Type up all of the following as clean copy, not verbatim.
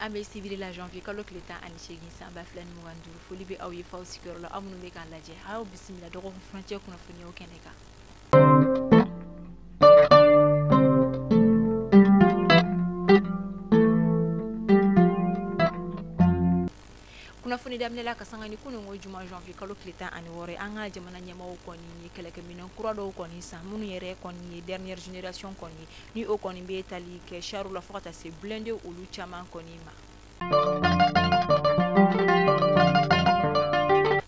An bɛ sibiri la, janvier kalo tile 18 san 2025. Foli bɛ aw ye f'aw sigiyɔrɔ la, aw minnu bɛ k'an lajɛ, aw bisimila dɔgɔkun furancɛ kunnafoniyaw kɛnɛ kan. Kunnafoni daminɛ ka sanga ni kununko juma janvier kalo tile 16, an ka jamana ɲɛmaaw kɔni ye kɛlɛkɛminɛn kura dɔw kɔni san, minnu yɛrɛ kɔni ye dernière génération kɔni, ni o kɔni bɛ tali kɛ char la fo ka taa se blindé olu caman kɔni ma.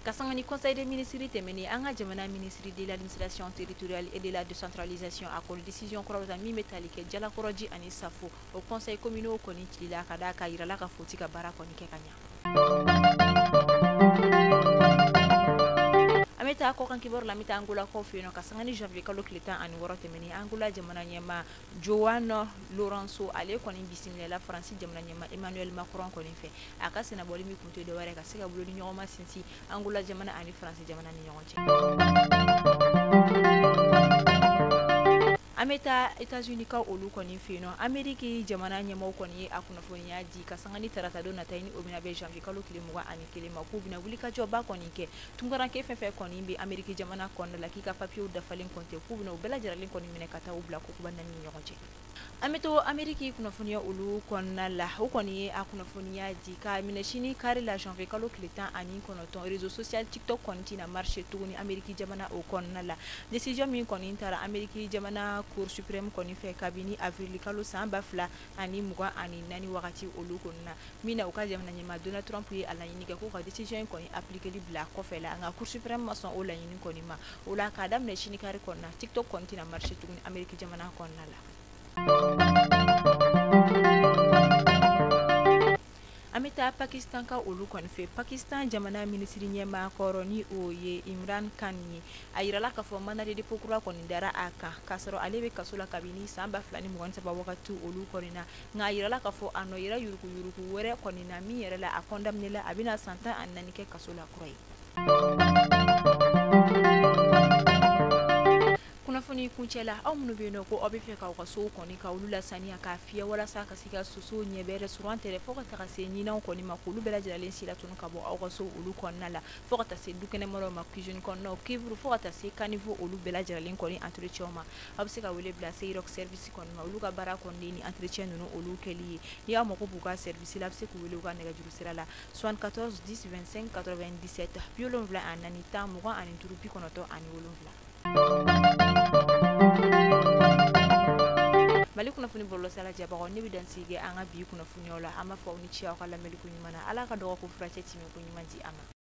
Ka sanga ni conseil des ministres tɛmɛnen, an ka jamana ministre de l'administration territoriale et de la décentralisation a kɔni décision kura dɔ ta min bɛ tali kɛ Jalakɔrɔji ani Safo, o conseil communaux kɔni cilila ka d'a kan yirala ka fɔ u ti ka baara kɔni kɛ ka ɲa. An bɛ taa kɔkan kibaru la, an bɛ taa Angola kaw fɛ yen nɔ. Ka sanga ni janvier kalo tile 16 tɛmɛnen, Angola jamana ɲɛmaa João Lourenço, ale kɔni bisimilala Faransi jamana ɲɛmaa Emmanuel Macron kɔni fɛ. A ka sennabɔli min kun tɛ dɔwɛrɛ ka se ka bolo ni ɲɔgɔnma sinsin Angola jamana ani Faransi jamana ni ɲɔgɔn cɛ. An bɛ taa États-Unis ka olu kɔni fɛ yen nɔ. Amérique jamana ɲɛmaaw kɔni ye a kunnafoniya di ka sanga ni tarata don nata ye, ni o bɛna bɛn janvier kalo tile 21 ma, k'u bɛna wulikajɔba kɔni kɛ tunkaranke fɛn fɛn kɔni bɛ Amérique jamana kɔnɔna la k'i ka papiyew dafalen kɔni tɛ, k'u bɛna u bɛɛ lajɛlen kɔni minɛ ka taa u bila kokuba naani ni ɲɔgɔn cɛ. An bɛ to Amérique kunnafoniya olu kɔnɔna la, o kɔni ye a kunnafoniya di ka minɛ sini kari la, janvier kalo tile 19, réseau social TikTok kɔni tɛna marché tuguni Amérique jamana o kɔnɔna la. Décision min kɔni taara Amérique jamana Cour suprême kɔni fɛ kabini avril kalo san 2024 wagati olu kɔni na, min na u ka jamana ɲɛmaa Donald Trump ye a laɲini kɛ k'u ka décision in kɔni appliquer bila kɔfɛ la, nka Cour suprême ma sɔn o laɲini kɔni ma. O la, k'a daminɛ sini kari kɔnɔna na, TikTok kɔni tɛna marché tuguni Amérique jamana kɔnɔna la. An bɛ taa Pakistan ka olu kɔni fɛ. Pakistan jamana minisiri ɲɛmaa kɔrɔ, ni o ye Imran Khan ye, a yirala k'a fɔ mandat de dépôt kura kɔni dara a kan, k'a sɔrɔ ale bɛ kaso la kabini san 2023 wagati olu kɔni na. Nka a yirala k'a fɔ a nɔ yera yuruguyurugu wɛrɛ kɔni na, min yɛrɛ la a condamné la, a bɛna san 14 kɛ kaso la kura ye. Kunnafoni kuncɛ la, aw minnu bɛ yen nɔ ko aw bɛ fɛ k'aw ka sow kɔni ka olu lasaniya k'a fiyɛ walasa ka se ka sosow ɲɛ bɛrɛ sɔrɔ an tɛrɛ, fo ka taga se ɲinanw kɔni ma, k'olu bɛɛ lajɛlen si latunu ka bɔ aw ka so olu kɔnɔna la, fo ka taa se dukɛnɛmɔrɔw ma, cuisine kɔnɔnaw, cuivre, fo ka taa se caniveau olu bɛɛ lajɛlen kɔni entretien ma, aw bɛ se ka wele bila Seyroc service kɔni ma. Olu ka baara kɔni ni entretien ninnu olu kɛli ye. N'i y'aw mago b'u ka service la, a bɛ se k'u wele u ka nɛgɛjuru sira la 74 10 25 97, 74 10 25 97. Mali kunnafoni bɔlɔlɔsira lajɛbagaw, ne bɛ dan sigi an ka bi kunnafoniyaw la. An b'a fɔ aw ni ce aw ka lamɛnni ko ɲuman na. Ala ka dɔgɔkun furancɛ tɛmɛ ko ɲuman di an ma.